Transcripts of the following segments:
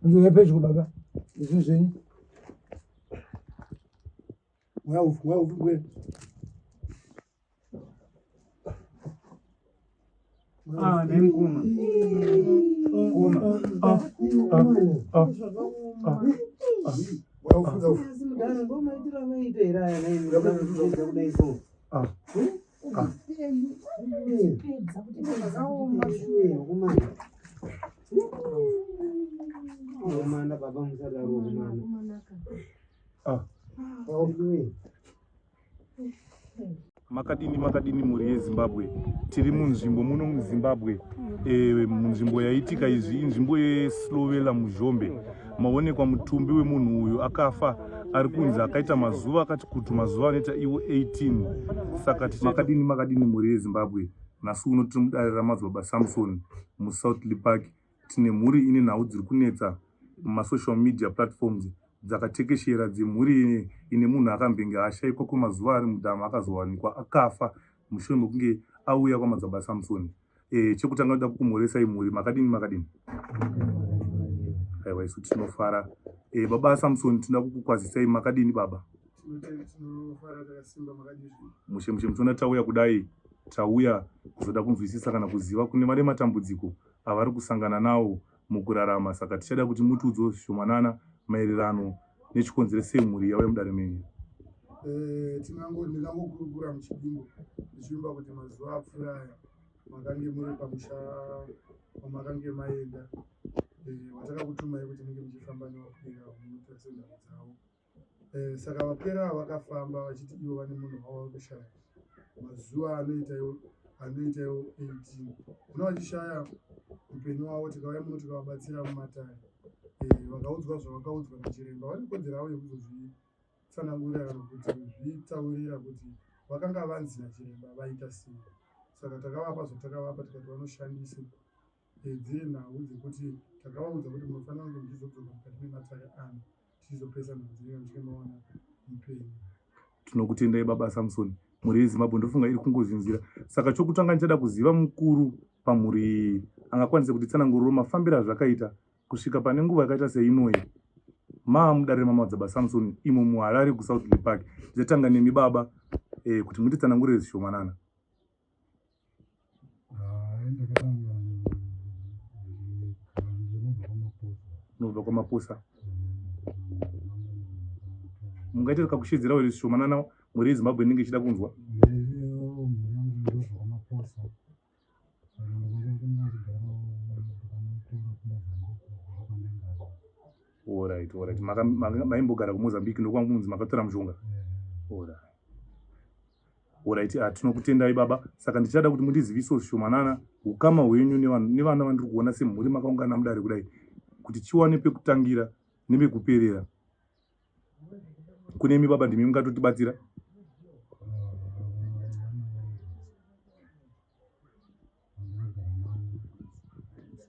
Nzouya pedyo baba. Izvi zvenyu. Mweya ufu, mweya ufu mweya. Ah, nhai mukoma. Mukoma. Ah, ah, ah, ah. Mweya ufu, mweya ufu. Mudhara ndo maitiro amaita here aya nhai mudhara kudai so. Ah. Ah. Kumana baba musadaro kumana. Ah. Makadini makadini mhuri yeZimbabwe, tiri munzvimbo muno muZimbabwe e, munzvimbo yaitika izvi inzvimbo yeSlovela muZhombe. Maonekwa mutumbi wemunhu uyu akafa ari kunzi akaita mazuva akati kutu mazuva anoita iwo 18 saka makadini makadini mhuri yeZimbabwe, nhasi uno tiri mudare ramadzibaba Samson muSouthlea Park. Tine mhuri ine nhau dziri kunetsa mumasocial media platforms dzakatekeshera dzemhuri ine munhu akambenge ashaikwa kwemazuva ari mudhamu akazowanikwa akafa mushure mekunge auya kwamadzibaba Samson. E, chekutanga ndoda kukumhoresai mhuri, makadini makadini? Aiwa, isu tinofara. E, baba Samson tinoda kukukwazisai, makadini baba? Mushe mushe, muchiona tauya kudai, tauya kuzoda kunzwisisa kana kuziva kune vane matambudziko avari kusangana nawo mukurarama saka tichada kuti mutiudzewo zvishomanana maererano nechikonzero sei mhuri yauya mudare menyu. Eh, ndingangokurukura muchidimbu ndichiimba kuti mazuva apfuura aya makange muri pamusha wamakange maenda eh, watakakutumai kuti munge muchifamba nevapwera munotarisa nhau dzavo. Eh, saka vapwere ava vakafamba vachiti ivo vane munhu wavo vari kushaya mazuva anoita iwo anoita iwo 18 una vachishaya upenyu wavo tikauya muno tikavabatsira mumatare eh, vakaudzwa zvavakaudzwa nachiremba vane kodzero yavo yekuzozvitsanangurira kana kuti zvitaurira kuti vakanga vanzi nachiremba vaita sei saka takavapa zvatakavapa tikati vanoshandise eh, dziri nhau dzekuti takavaudza kuti munofanira kunge muchizodzoka mukati mematare ano tichizopesa nhau dzenyu muchinge mawana mupenyu. Tinokutendai baba Samson. Mhuri yeZimbabwe ndofunga iri kungozvinzwira. Saka chokutanga ndichada kuziva mukuru pamhuri iyi angakwanise kutitsananguriro mafambiro azvakaita kusvika pane nguva yakaita seinoyi maa mudare mamadzibaba Samson imo muHarare kuSouthlea Park. Ndichatanga nemi baba eh, kuti mutitsanangurire zvishomanana. Unobva kwaMaposa. Mungaita kakushidzira here zvishomanana mhuri yeZimbabwe inenge ichida kunzwa? Alright, alright. Maimbogara kuMozambique ndokwangunzi makatora mushonga. Alright. Alright, ah, tinokutendai baba. Saka ndichada kuti mundizivisewo zvishomanana ukama hwenyu nevana vandiri kuona semhuri makaungana mudare kudai kuti chiwane pekutangira nepekuperera. Kune imi baba ndimi mungatotibatsira.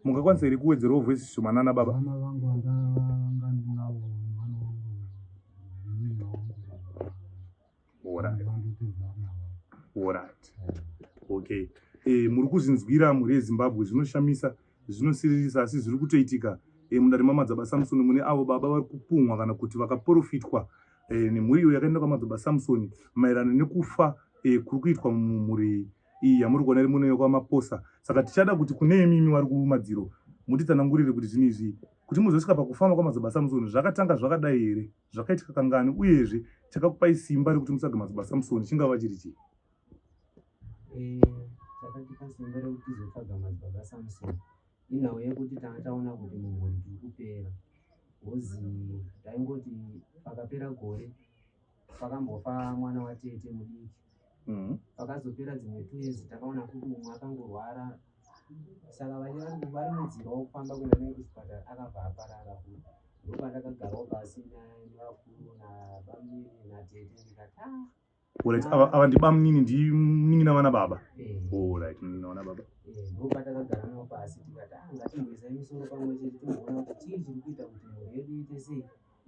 Mungakwanisa here kuwedzerawo voice zvishomanana baba? Vana vangu vandanga ndinavo mwana wangu munin'ina wangu. Alright. Okay. Eh, muri kuzvinzwira mhuri yeZimbabwe zvinoshamisa zvinosiririsa asi zviri kutoitika eh, mudare mamadzaba Samson mune avo baba vari kupumwa kana kuti vakaporofitwa eh, nemhuri iyo yakaenda kwamadzaba Samson maererano nekufa eh, kuri kuitwa mumhuri iyi yamuri kuona iri muno yekwaMaposa. Saka tichada kuti kune imimi vari kumadziro mutitsanangurire kuti zvinhu izvi kuti muzosvika pakufamba kwamadzaba Samson zvakatanga zvakadai here? Zvakaitika kangani uyezve chakakupai simba rekuti mutsvage madzibaba Samson chingava chiri chii? Eh, chakatipa simba rekuti tizotsvaga madzibaba Samson inhau yekuti tanga taona kuti mumhuri tiri kupera hozi taingoti pakapera gore pakambofa mwana watete mudiki mm. pakazopera dzimwe 2 years takaona kuti umwe akangorwara saka vari munzira wokufamba kuenda naye kuchipatara akabva aparara futi ndopandakagarawo pasi nevakuru nabamnini natete ndikati ah. Alright, ava ava ndibamunini ndimunin'ina vana baba. Eh. Alright, munin'ina vana baba. Eh, ndopatakagara navo pasi tikati ah ngatimboisai misoro pamwe chete timboona kuti chii chiri kuita kuti mhuri yedu iite sei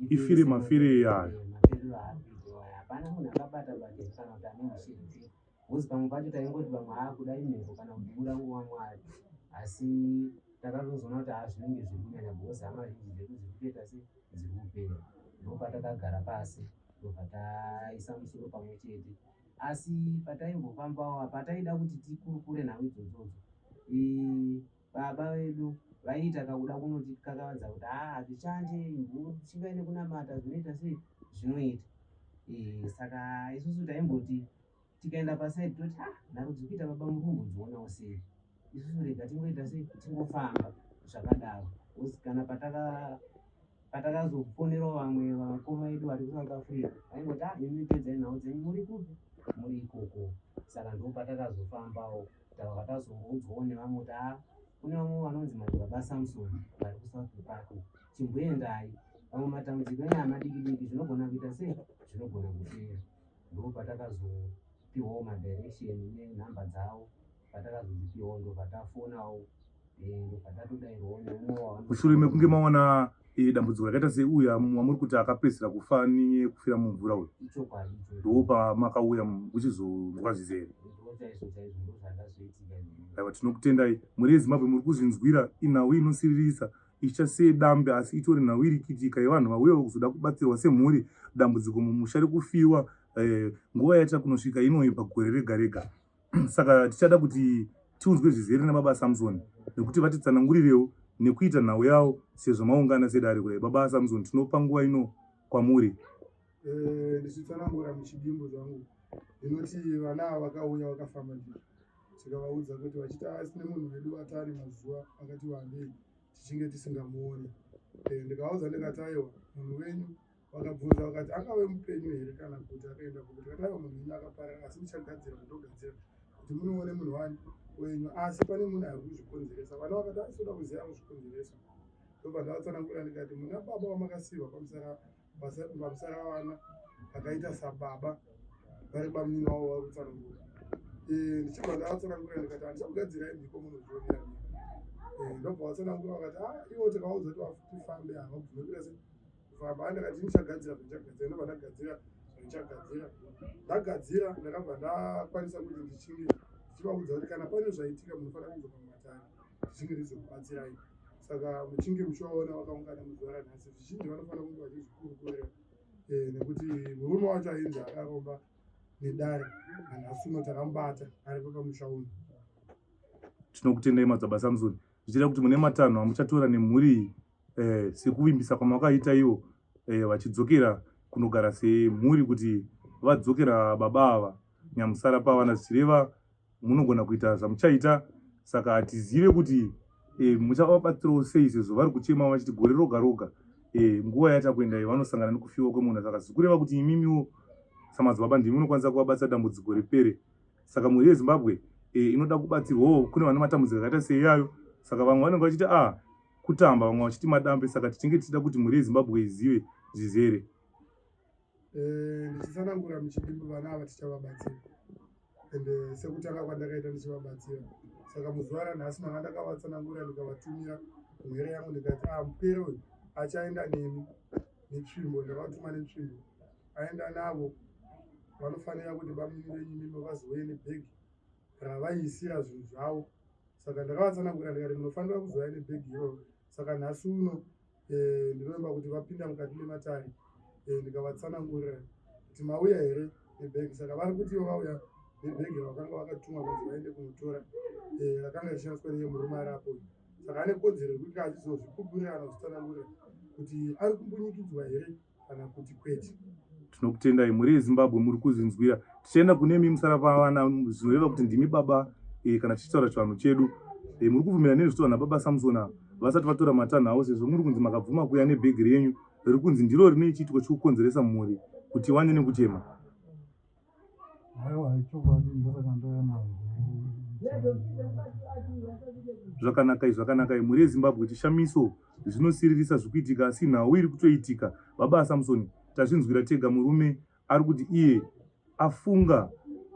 ifire mafire yayo. Eh, mafiriro aari kuita aya hapana munhu akabata bata kana kuti ane mushiripiri Because pamwe pacho taingoti pamwe haa kuda imhepo kana kuti murango waMwari asi Takatozoona kuti haa zvinenge zviri kunyanya because hama zhinji dzedu dziri kutoita se dziri kupera. Ndopatakagara pasi ndobva taisa musoro pamwe chete. Asi pataimbofambawo apa taida kuti tikurukure nhau idzodzodzo baba vedu vaiita kakuda kunotikakavadza kuti haa hazvishande shingai nekunamata zvinoita sei zvinoita. Saka isusu taimboti tikaenda paside toti ah nharo dziri kuita baba muri kumbodzionawo sei isusu rega tingoita sei tingofamba zvakadaro bcause kana pataka patakazofonerawo vamwe vakoma vedu vari kusouth africa vaingoti ah imi pedzai nhau dzenyu muri kupi muri ikoko saka ndo patakazofambawo takabva tazoudzwawo nevamwe kuti ah kune vamwe vanonzi madzibaba samson vari kusouth park chimboendai vamwe matambudziko enyaya madiki diki zvinogona kuita sei zvinogona kupera Ndopatakazopiwawo madirection nenhamba dzavo patakazodzipiwawo ndobva tafonawo eh, ndobva tatodairwawo neumwe wavo mushure mekunge mawana eh, dambudziko rakaita seuyu wamuri kuti akapedzisira kufa nekufira mumvura uyu ichokwadi ichocho ndo pamakauya muchizonzwa zvizere ndo chaizvo chaizvo ndo zvakazoitika izvozvo. aiwa tinokutendai mhuri yezimbabwe muri kuzvinzwira inhau inosiririsa Icha sedambe asi itori nhau iri kuitika yevanhu vauyawo kuzoda kubatsirwa semhuri dambudziko mumusha rekufiwa eh, nguva yacha kunosvika inoyi pagore rega rega saka tichada kuti tiunzwe zvizere nababa Samson nekuti vatitsanangurirewo nekuita nhau yavo sezvo maungana sedare kudai baba Samson tinopa nguva ino kwamuri eh, ndichitsanangura muchidimbu zvangu ndinoti vana ava vakauya vakafamba ndizvo tikavaudza kuti vachiti asi nemunhu wedu atari mazuva akati wandei tichinge tisingamuoni eh, ndikavaudza ndikati aiwa munhu wenyu vakabvunza vakati angave mupenyu here kana kuti akaenda kupi ndikati aiwa munhu wenyu akaparara asi ndichagadzira kundogadzira kuti munoone munhu wani wenyu asi pane munhu ari kuzvikonzeresa vana vakati aisoda kuziva kuzvikonzeresa ndobva ndavatsanangura ndikati muna baba vamakasiirwa pamusara pamusara vana vakaita sababa vari bamunini wavo vari kutsanangura eh, ndichibva ndavatsanangura ndikati handichakugadzirai mhiko munozvionera eh, ndobva vatsanangura vakati ah ivo tikaudza kuti tifambe havabvume kuita se kufamba ndakati ndichagadzira zvandichagadzira ndobva ndagadzira zvandichagadzira ndagadzira ndakabva ndakwanisa kuti ndichinge ndichivaudza kuti kana pane zvaitika munofanira kudzoka mumatare tichinge tizokubatsirai saka muchinge muchivaona vakaungana muzuva ranhasi zvizhinji vanofanira kunge vachizvikurukurira eh, nekuti murume wacho ainzi akaromba nedare nanhasi uno takamubata aripo pamusha uno tinokutendai madzibaba samson zvichida kuti mune matanho amuchatora nemhuri iyi eh, sekuvimbisa kwamakaita ivo eh, vachidzokera kunogara semhuri kuti vadzokera baba ava nyamusara pavana zvichireva munogona kuita zvamuchaita saka hatizive kuti e, muchavabatsirawo sei sezvo vari kuchema vachiti gore roga roga e, nguva yatakuenda iyi vanosangana nekufiwa kwemunhu saka zvikureva kuti imimiwo samadzibaba ndimi munokwanisa kuvabatsira dambudziko ripere saka mhuri yezimbabwe e, inoda kubatsirwawo kune vane matambudziko akaita seiyayo saka vamwe vanenge vachiti a ah, kutamba vamwe vachiti madambe saka tichinge tichida kuti mhuri yezimbabwe izive zvizere Eh, ndichitsanangura muchidimbu vana ava tichavabatsira ende eh, sekutanga kwandakaita ndichivabatsira saka muzuva ranhasi ndanga ndakavatsanangura ndikavatumira mhere yangu ndikati ah mupwere uyu achaenda nemi netsvimbo ndakavatuma netsvimbo aenda navo vanofanira kuti bamunini venyu mimi vazouye nebhegi ravaisira zvinhu zvavo saka ndakavatsanangura ndikati munofanira kuzouya nebhegi iroro saka nhasi uno Eh, ndinovimba kuti vapinda mukati mematare eh, ndikavatsanangurira kuti mauya here nebhegi saka vari kuti ivo vauya nebhegi ravakanga vakatumwa kunzi vaende kunotora eh, rakanga richishandiswa neiye murume ari apo saka ane kodzero yekuti achizozvipupurira kana kuzvitsanangurira kuti ari kumbunyikidzwa here kana kuti kwete tinokutendai mhuri yezimbabwe muri kuzvinzwira tichaenda kune mi musara pavana zvinoreva kuti ndimi baba e, kana tichitaura chivanhu chedu e, muri kubvumira nezvitaura nababa samson ava vasati vatora matanho avo sezvo muri kunzi makabvuma kuya nebhegi renyu riri kunzi ndiro rine chiitiko chikukonzeresa mhuri kuti iwane nekuchema Aiwa, ichokwadi ndosaka ndouya nazvo. Zvakanakai, zvakanakai mhuri yeZimbabwe, chishamiso zvinosiririsa zvikuitika asi nhau iri kutoitika. Baba Samson tazvinzwira tega, murume ari kuti iye afunga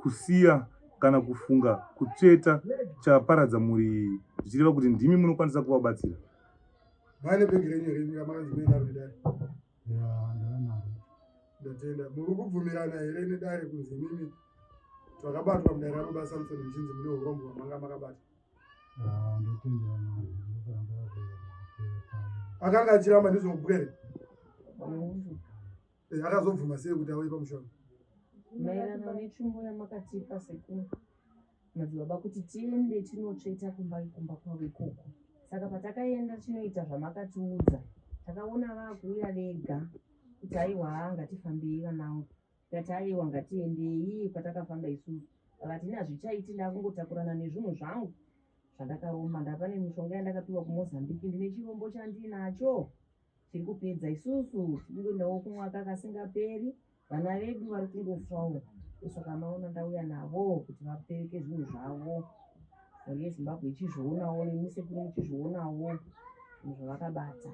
kusiya kana kufunga kutsveta chaparadza mhuri iyi, zvichireva kuti ndimi munokwanisa kuvabatsira. Mane bhegi renyu here ramakanzi muinaro nedare? Ya, ndakanaro. Ndatenda. Muri kubvumirana here nedare kunzi imimi takabatwa mudare rababa Samson muchinzi mune urombo hwamanga makabata? Ya, ndotenderana nazvo. Akanga achiramba ndizvo mupwere. Eh, akazobvuma sei kuti auye pamusha? Maererano netsvimbo yamakatipa sekuru madzibaba kuti tiende tinotsveta kumba kumba kwavo ikoko. Saka patakaenda tinoita zvamakatiudza takaona vakuuya vega kuti aiwa ngatifambei vanangu. Tikati aiwa ngatiendei kwatakafamba isusu. Vakati ini hazvichaiti ndakungotakurana nezvinhu zvangu zvandakaroma. Ndapane mishonga yandakapiwa kuMozambique ndine chirombo chandinacho chiri kupedza isusu tikungoendawo kumwaka kasingaperi vana vedu vari kungofawo saka maona ndauya navo kuti vapereke zvinhu zvavo mhuri yezimbabwe ichizvionawo nemi sekuru muchizvionawo zvinhu zvavakabata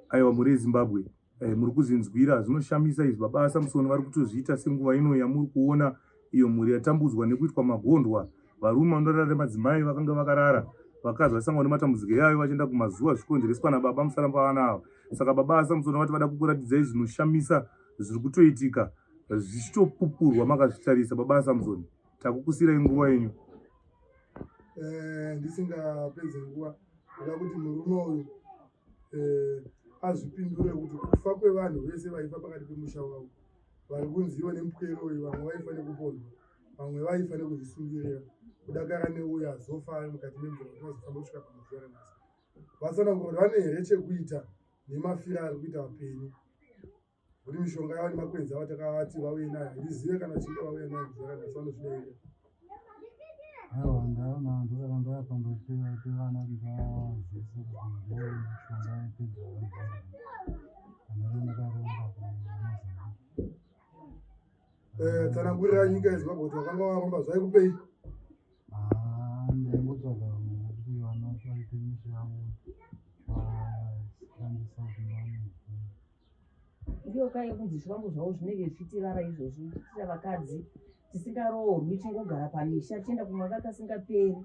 aiwa mhuri yezimbabwe eh, muri kuzvinzwira zvinoshamisa izvi baba Samson vari kutozviita senguva ino yamuri kuona iyo mhuri yatambudzwa nekuitwa magondwa varume vanorara nemadzimai vakanga vakarara vakadzi vasangwa nematambudziko yayo vachienda kumazuva zvichikonzereswa nababa musaramba vana ava saka baba asamsoni vati vada kukuratidzai zvinoshamisa zviri kutoitika zvichitopupurwa makazvitarisa baba asamsoni takukusirai nguva yenyu eh, ndisingapedze nguva ndoda kuti murume uyu eh, azvipindure kuti kufa kwevanhu vese vaifa pakati pemusha wavo vari kunzi ivo nemupwere uyu vamwe vaifa nekupondwa vamwe vaifa nekuzvisungirira kudakara neuyo azofa ari mukati memvura kuti vazofamba kusvika pamazuva ranhasi vatsanangura kuti vane here chekuita nemafira ari kuita vapenyu Kuti mishonga yavo nemakwenzi avo takavati vauye nayo handizive kana vachinge vauya nayo zuva ranhasi vanozvida here. Aiwa ndaona ndosaka ndauya pamberi pevana kuti vazivise kuti ndo mishonga yapedza vanhu vanenge ndakaromba kuMozambique. Eh, tsanangurira nyika yeZimbabwe kuti wakanga waromba zvaikupei? Ah, ndaingotsvaga vanhu vokuti vana vaite misha yavo vashandisa kuti vaone upfumi. Ndiyo ka yekunzi zvikwambo zvavo zvinenge zvichitirara izvozvo tichitira vakadzi tisingaroorwi tingogara pamisha tichienda kumwaka kasingaperi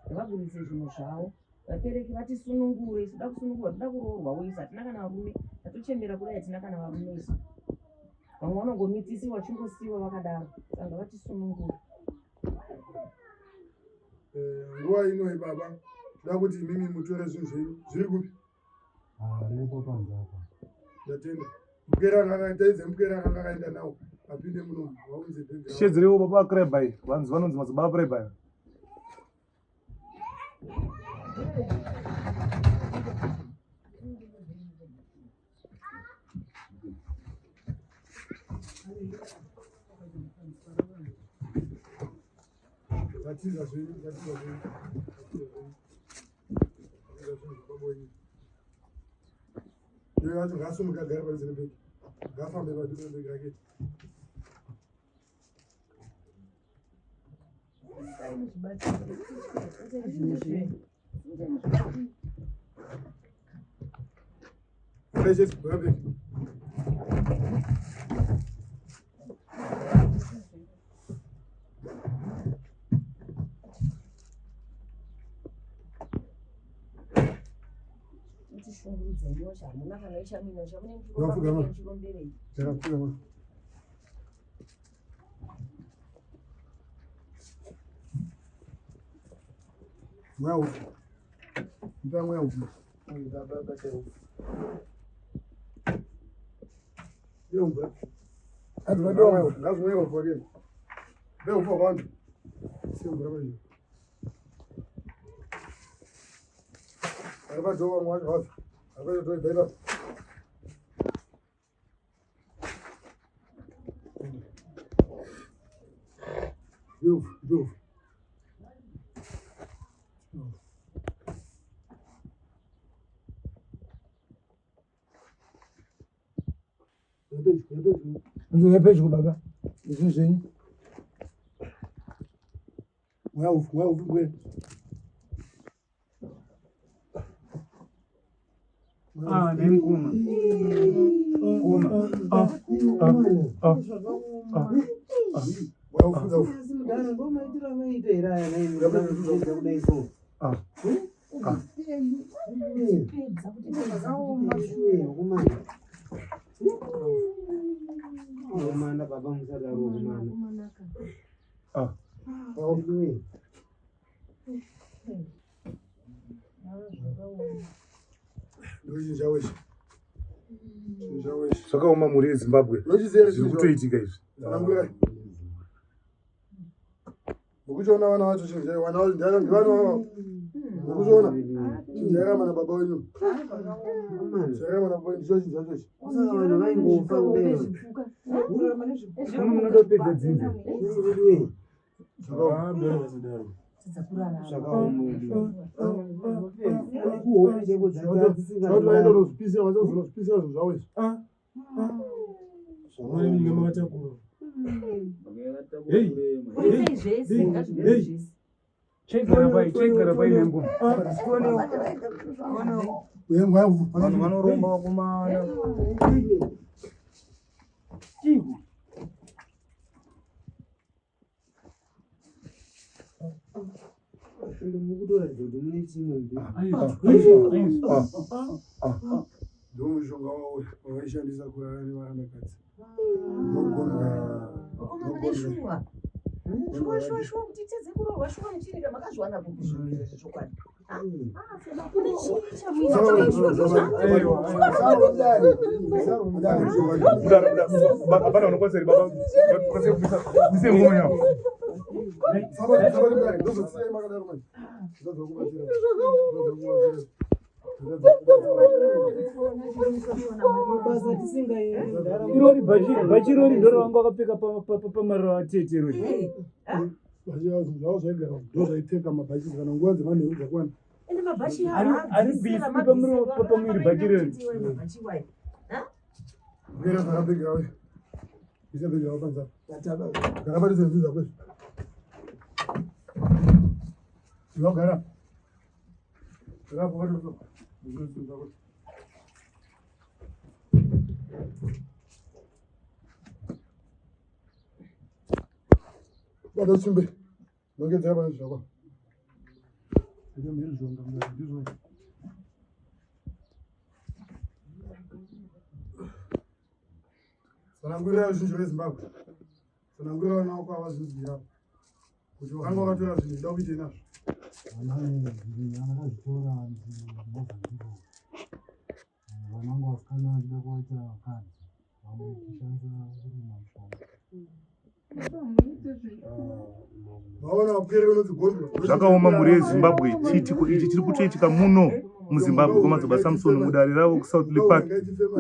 ngavaburitse zvinhu zvavo vabereki vatisunungure isu toda kusunungurwa toda kuroorwawo isu hatina kana varume tatochembera kudai hatina kana varume isu vamwe vanongomitisiwa vachingosiiwa vakadaro saka ngavatisunungure eh, nguva ino baba toda kuti imimi mutore zvinhu zvenyu zviri kupi Aripo panze apa. Ndatenda. Mukera akakaita mukera akanga akaenda nawo apinde muno vaunze bhegi. Shedzerewo baba Krebai, vanzi vanonzi madzibaba Krebai. Vatiza zvenyu, vatiza zvenyu. Vatiza zvenyu. Iwe wacho ngaasumuke agare padhuze nebhegi. Ngaafambe padhuze nebhegi rake. Precious, bhegi. Mutishungurudza nyosha hamuna kana ichamina Ndapfugama. chamuromberei Ndakapfugama. Mweya upi? Mpa mweya upi? Iyo mvura. Ngazvimweya upi wakeni? Be upi wakawanda? Siyo mvura paizvo. Ari padhoo vamwe vacho vacho. Ari padhoo ibva ipapo. Beautiful, beautiful. Nzeve pedyo baba, izvi zvenyu. Mweya ufu, mweya ufu mweya. Ah, nemkuma. Kuma. Ah, ah, ah, ah, ah. Mweya ufu, mweya ufu. Ah. Ah. Kumana baba musadaro kumana. Ah. Zvakaoma mhuri yeZimbabwe. Zviri kutoitika izvi. Mukuchiona vana vacho chinjai vana vacho ndiana ndivana vavo. Mukuchiona chinjai rama na baba wenyu. Chinjai rama na baba wenyu ndicho chinja chacho. Saka vanhu vaingofa kudai. Munotopedza dzinza. Kuhope chaiko dzanga Vati vaenda kunozvipisira vachazonozvipisira zvinhu zvavo izvi. Budisei zvese, ngazvibude zvese. Chaigara pai, chaigara pai nengoma. Uye mwa Vanhu vanoromba vakomana. Ende mukutoratidza kuti mune chimwe mbi. Ndiwo mushonga wavo wavaishandisa kurara nevarandakadzi. Ndogondwa. Vakomana shuwa. Shuwa shuwa shuwa kuti titadze kurohwa shuwa muchinika makazviwana kupi zvinhu izvi zvokwadi. Kune chii chamuina Hapana unokwanisa here baba? Unokwanisa kubvisa bvise ngoma yako. Mabasa tisingaendi ndaramo. Irori bhachi bhachi irori ndoro vanga vakapfeka pamariro atete irori. Zvavo zvaigara ndozvaipfeka mabhachi kana nguva dzemanheru dzakwana. Ende mabhachi Ari busy pamuviri bhachi irori. Mabhachi wayo. Bwera zvakabhega we. Isa bhega wako panze. Gara padhuze nezvinhu zvako izvi. Iwe gara. Gara apo padhuze nezvinhu zvako. Bata tsvimbo. Nongedzera pane zvako. Ine mhirizhonga mudare ndizvo. Tsanangurira ruzhinji rweZimbabwe. Tsanangurira vana vako avazvinzwira kuti wakanga wakatora zvinhu uchida kuitei nazvo. Ndakazvitora ndinobva vana vangu vasikana vachida kuvaita vakadzi vamwe tichishandisa kurima mushonga. Vaona vapwere unonzi gondwa. Zvakaoma mhuri yeZimbabwe, chiitiko ichi chiri kutoitika muno muZimbabwe kwaMadzibaba Samson mudare ravo kuSouthlea Park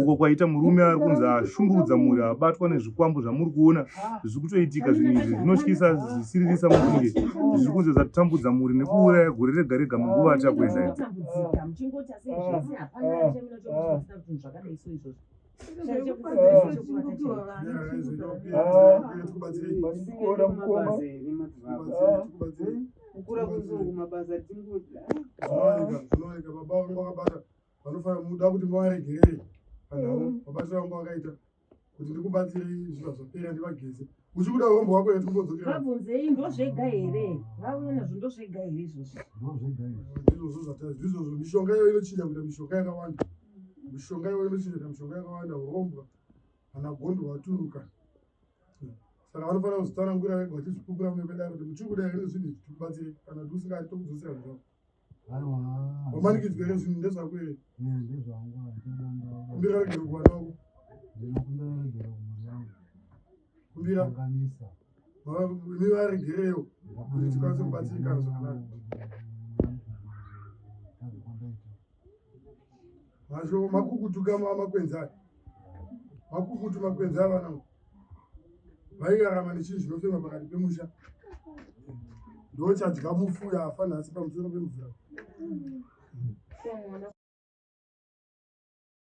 uko kwaita murume ari kunzi ashungurudza mhuri abatwa nezvikwambo zvamuri kuona zviri kutoitika zvinhu izvi zvinotyisa zvisiririsa mufunge zviri kunzi zvatambudza mhuri nekuuraya gore rega rega munguva atakuenda iyi. Tambudzika muchingoti asi zvese hapana chamina chokuti zvinhu zvakadai so izvozvo. Kukura kwenzungu mabasa tingoti. Zvinowanika baba vangu vakabata vanofanira muda kuti muvaregerere panhau mabatiro angu akaita kuti ndikubatsirei zvinhu zvapera ndivageze uchikuda urombo hwako here tikumbodzokera Vabvunzei ndozvega here? Vauya nazvo ndozvega here izvozvo? Ndozvega izvi. Ndizvozvo zvata ndizvozvo mishonga iyoyo inochinja kuita mishonga yakawanda mishonga iyoyo inochinja kuita mishonga yakawanda urombwa kana gondo waturuka saka vanofanira kuzvitsanangura vega vachizvipupura mune kwedare kuti muchiri kuda here zvinhu izvi tikubatsire kana kuti usingadi tokudzosera zvako Aiwa. wamanikidzwa here zvinhu ndezvako here Eh, ndezvangu handitoda ndaura. kumbira regero kuwana wako Ndinokumbira regero kumhuri yangu. kumbira Kanganisa. imi varegerewo kuti tikwanise kubatsirikana zvakanaka Masho makukutu kama makwenzi aya. Makukutu makwenzi aya vanangu. Vairarama nechinhu chinofema pakati pemusha. Ndochadya mufu yafa nhasi pamusoro pemvura.